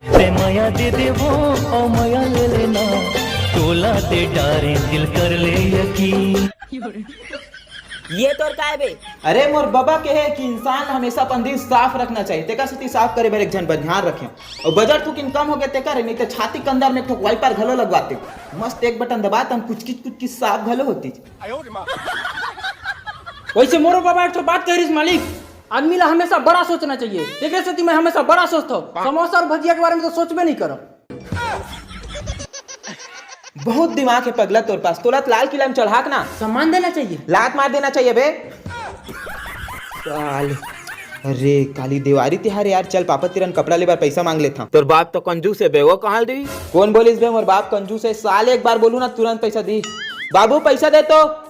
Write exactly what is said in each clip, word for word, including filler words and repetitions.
ते मया दे देबो, ओ मया ले लेना, तोला ते डारे दिल कर ले यकीन। ये तोर काय बे? अरे मोर बबा के हे कि इंसान ला हमेशा अपन दिल साफ रखना चाहिए, तेकर सेती साफ करे बर एक झन बनिहार रखे। अउ बजट थोकिन कम हो गए तेकर, नहीं तो छाती के अंदर में एक ठो वाइपर घलो लगवाते। मस्त एक बटन दबात हम कुचकिच कुचकिच साफ घलो होती। वैसे मोरो बाबा एक ठो बात कह रहिस मालिक, आदमी ला हमेशा बड़ा सोचना चाहिए। तेकरे सेती मैं हमेशा बड़ा सोचथव। समोसा और भजिया के बारे में तो सोचबे नहीं करब। बहुत दिमाग है पगला तोर पास, तोला तो लाल किला में चढ़ा के ना सम्मान देना चाहिए। लात मार देना चाहिए बे। साले, अरे काली देवारी तिहार यार, चल पापा तिरन कपड़ा लेबर पैसा मांग लेथव। तोर बाप तो कंजूस है बे, वो कहाँ दी? कौन बोलिस बे मोर बाप कंजूस है? साले एक बार बोलू ना तुरंत पैसा दी। बाबू पैसा दे तो।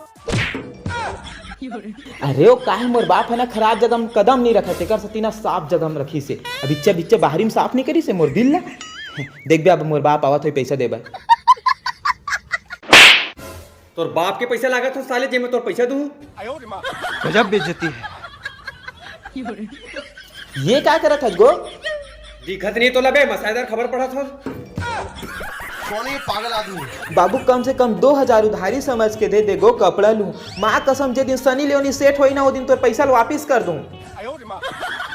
अरे ओ काहे मोर बाप है ना खराब जगह में कदम नहीं रखा, तेकर सेती ना साफ जगह में रखिस हे। अब इच्चे बिच्चे बाहरी में साफ नहीं करिस हे मोर दिल ला। देख बे अब मोर बाप आवत होई पैसा देबर। तोर बाप के पैसा लागत हो साले, जे मैं तोर पैसा दूं। गजब बेइज्जती है। ये का करत हस गो? दिखत नहीं तो लबे, मसायदार खबर पढ़त हो। कौन है ये पागल आदमी? बाबू कम से कम दो हजार उधारी समझ के दे दे गो, कपड़ा लूं। माँ कसम, जे दिन सनी लियोनी सेट होई ना, वो दिन तोर पैसा ल वापिस कर दूं।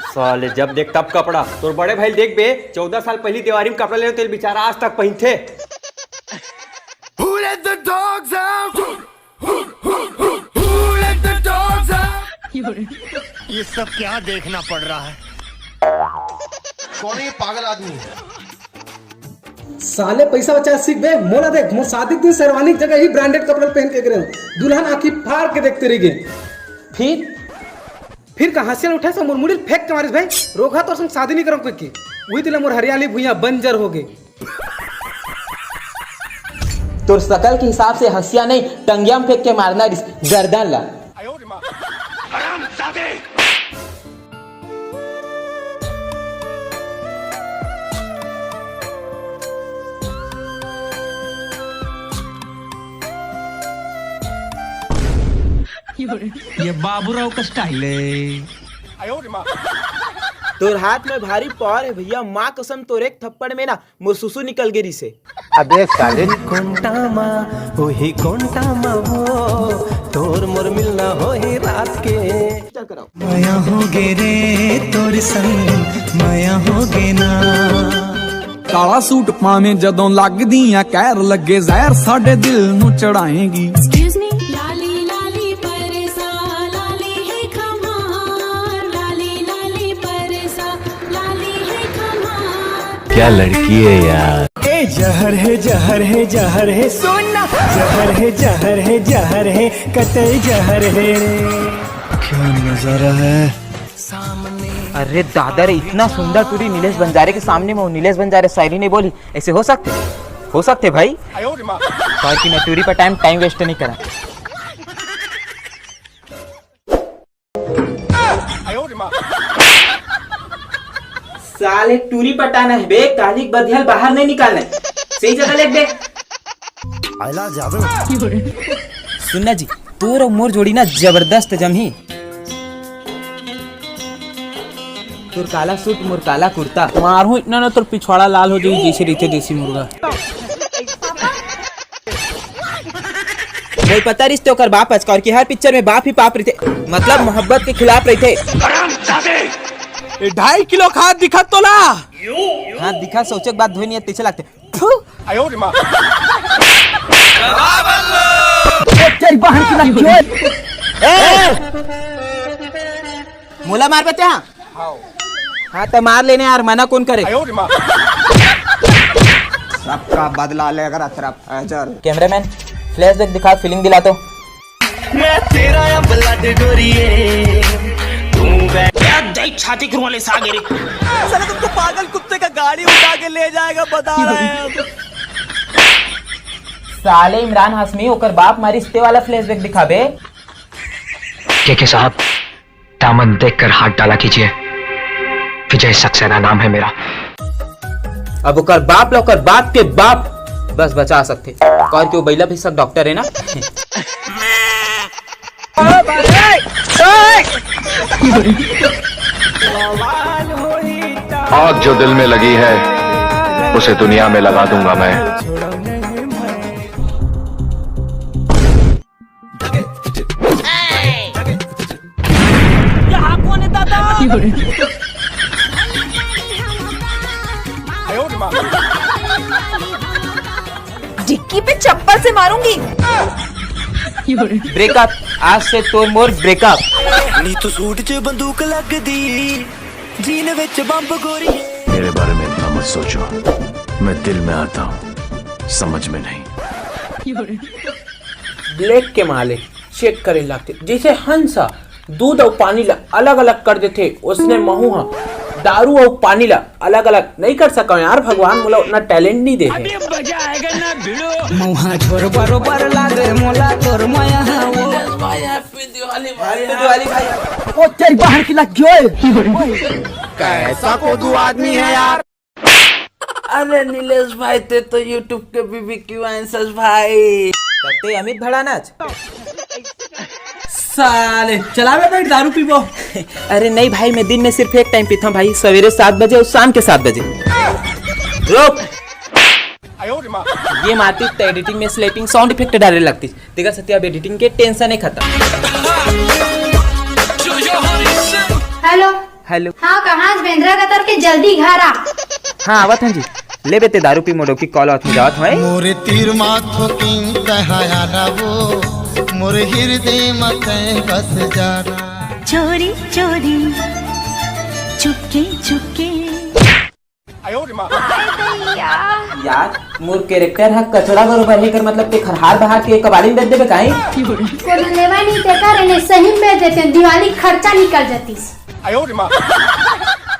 साले जब देख तब कपड़ा। तोर बड़े भाई देख बे, चौदह साल पहली दिवारी में कपड़ा लेने तेल बेचारा आज तक पहनथे। Who let the dogs out? Who let the dogs out? ये सब क्या देखना पड़ रहा है? कौन है ये पागल आदमी? साले पैसा बचाए सीख बे, मोला देख, मोर शादी के दिन शेरवानी के जगह ही ब्रांडेड कपड़ा पहन के गे रहेंव। दुल्हन आंखी फाड़ के देखते रह गे। फिर? फिर का हंसिया उठे से मोर मुड़ी ल फेंक के मारिस भाई, रोगहा तोर संग शादी नहीं करंव कहिके। वही दिन ले मोर हरियाली भुइयां बंजर हो गे। तोर सकल के हिसाब से हंसिया नहीं, टंगिया में फेंक के मारना रिस गर्दन ला। ये बाबूराव का स्टाइल है। तोर हाथ में भारी पावर है भैया, माँ कसम तोर एक थप्पड़ में ना मोर सुसु निकल गे रिसे। अबे साले। कोंटा मा, ओही कोंटा मा वो, तोर मोर मिलना होही रात के। चल कराओ। माया हो गे रे तोर संग, माया हो गे ना। काला सूट पावे जदों लगदियां कैर, लगे जहर साडे दिल नू चढ़ाएगी। Excuse me। लाली लाली परसा, लाली है खमार, लाली लाली परसा, लाली है खमार। क्या लड़की है यार। ए जहर है, जहर है, जहर है, सुन ना। जहर है, जहर है, जहर है, कतई जहर है। क्या नजारा है। अरे दादा रे, इतना सुंदर टूरी नीलेश बंजारे के सामने में, वो नीलेश बंजारे शायरी नहीं बोली, ऐसे हो सकते? हो सकते भाई। और कि मैं टूरी पर टाइम टाइम वेस्ट नहीं करा। साले टूरी पटाना है बे, काली के बधिया ल बाहर नहीं निकालना है। सही जगह लेग दे। सुनना जी, तोर अउ मोर जोड़ी ना जबरदस्त जमही। तोर काला सूट, मोर काला कुर्ता। मारहूं इतना ना, तोर पिछवाड़ा लाल हो जाई, जैसे रहिथे देसी मुर्गा। मोला पता रिस ते ओकर बाप अचका, और कि हर पिक्चर में बाप ही पाप रहिथे, मतलब मोहब्बत के खिलाफ रहिथे। ए, ढाई किलो खाद दिखत तोला? हाँ, दिखा, सोचे के बाद धोई नहीं, तैसे लगते। फू। ए, तेरी बहन की लड़की हो। ए! मोला मार बच्चा? हाँ, तो मार लेने यार, मना कौन करे? सबका बदला लेकर अतरफ, अजर। कैमरामैन, फ्लैशबैक दिखा, फीलिंग दिला तो। मैं तेरा या ब्लड गोरिए, तू बै- क्या दई छाती के रुआ ले सागे रे। साला तुमको पागल कुत्ते का गाड़ी उठा के ले जाएगा, बता रहे हैं हम। साले इमरान हाशमी, ओकर बाप मारिस ते वाला फ्लैशबैक दिखाबे। के के साहब, दामन देखकर हाथ डाला कीजिए। विजय सक्सेना नाम है मेरा। अब ओकर बाप ला ओकर बाप के बाप बस बचा सकथे, काबर कि वो बइला भैंसा के डॉक्टर है ना। आग जो दिल में लगी है, उसे दुनिया में लगा दूंगा मैं। डिक्की पे चप्पल से मारूंगी। ब्रेकअप। आज से तोर मोर ब्रेकअप। ਨੀ ਤੂੰ ਸੂਟ 'ਚ ਬੰਦੂਕ ਲੱਗਦੀ ਜੀਨ ਵਿੱਚ ਬੰਬ ਗੋਰੀ। मेरे बारे में इतना मत सोचो। मैं दिल में आता हूँ, समझ में नहीं। ब्लैक के माले चेक करे लागथे। जैसे हंस ह दूध अउ पानी ला अलग अलग कर देथे, ओसने महू ह दारू अउ पानी ला अलग अलग नहीं कर सकव यार। भगवान मोला उतना टैलेंट नहीं दे हे। मुहा झोर बरोबर लागे मोला तोर मया। ओ तेरी बहन की लग गई। कैसा कोदू आदमी है यार। अरे नीलेश भाई, ते तो YouTube के बीबी क्यों आंसर्स भाई। ते अमित भड़ानाच। साले चलावे बैठ, दारू पीबो। अरे नहीं भाई, मैं दिन में सिर्फ एक टाइम पीता हूँ भाई, सवेरे सात बजे और शाम के सात बजे। रुक। ये मारती तो एडिटिंग में स्लेपिंग साउंड इफेक्ट डाले लगती। देखा सत्या, अब एडिटिंग के टेंशन ही खत्म। हेलो। हेलो। हाँ, कहाँ बेंद्रा कतर के, जल्दी घर आ। हाँ, आवत हन जी। ले बेटे, दारू पी मोडो की कॉल आवत हूँ, जावत हूँ। मोरे तीर माथो किंग कहाया ना वो, मोरे हृदय मत बस जाना। चोरी चोरी चुपके चुपके। यार, मोर कैरेक्टर ह कचड़ा बरोबर हे, कर मतलब ते खरहार बहार के कबाड़ी में बेच देबे काई? कोनो लेवा नहीं देता रे, नहीं सही में बेच देते, दिवाली खर्चा निकल जातीस।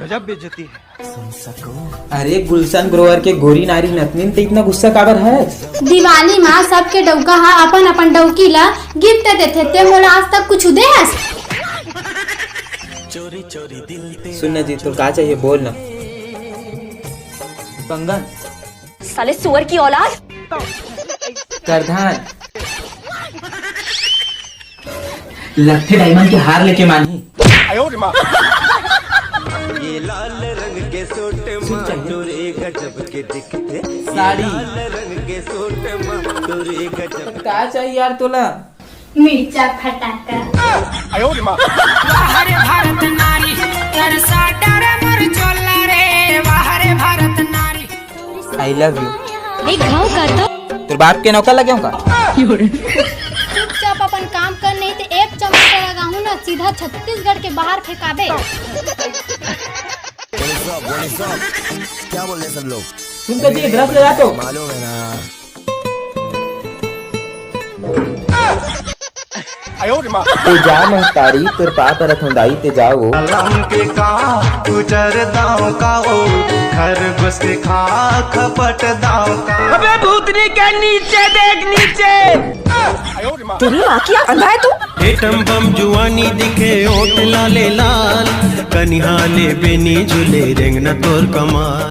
गजब बेइज्जती है। अरे गुलशन ग्रोवर के गोरी नारी नतनीन, ते इतना गुस्सा काबर है? दिवाली मा सबके डौका हा अपन अपन डौकी ला गिफ्ट देथे, ते मोला आज तक कुछ दे हस? सुन ना जी, तो का चाहिए बोल ना। कंगन। साले सुअर की औलाद। करधान। लट्ठे डायमंड के हार लेके मानही। ये लाल रंग के सूट मा तोरे गजब के दिखते। साड़ी। लाल रंग के सूट मा तोरे गजब। का चाहिए यार तोला? मिर्चा फटाका। वाह रे भारत नारी, तरसा डरे मोर चोला रे, वाह रे भारत नारी। I love you। देख घाव का तो। तोर बाप के नौकर लगे होगा। चुपचाप अपन काम कर, नहीं तो एक चमाटा लगाहूं ना, सीधा छत्तीसगढ़ के बाहर फेंकाबे। क्या बोल रहे सब लोग? तुम कभी ब्रश लगा तो। मालूम है ना। ते जा महतारी, तोर पाप रखंदाई, ते जाओ। लंके का गुजर दाव का ओ, खरगोश के खा खपट दाव का। अबे भूतनी के नीचे देख, नीचे। तेरी माँ की आँख, अंधा है तू। एटम बम जुआनी दिखे ओट लाले लाल, कनिहाले बेनी झूले रेंगना तोर कमाल।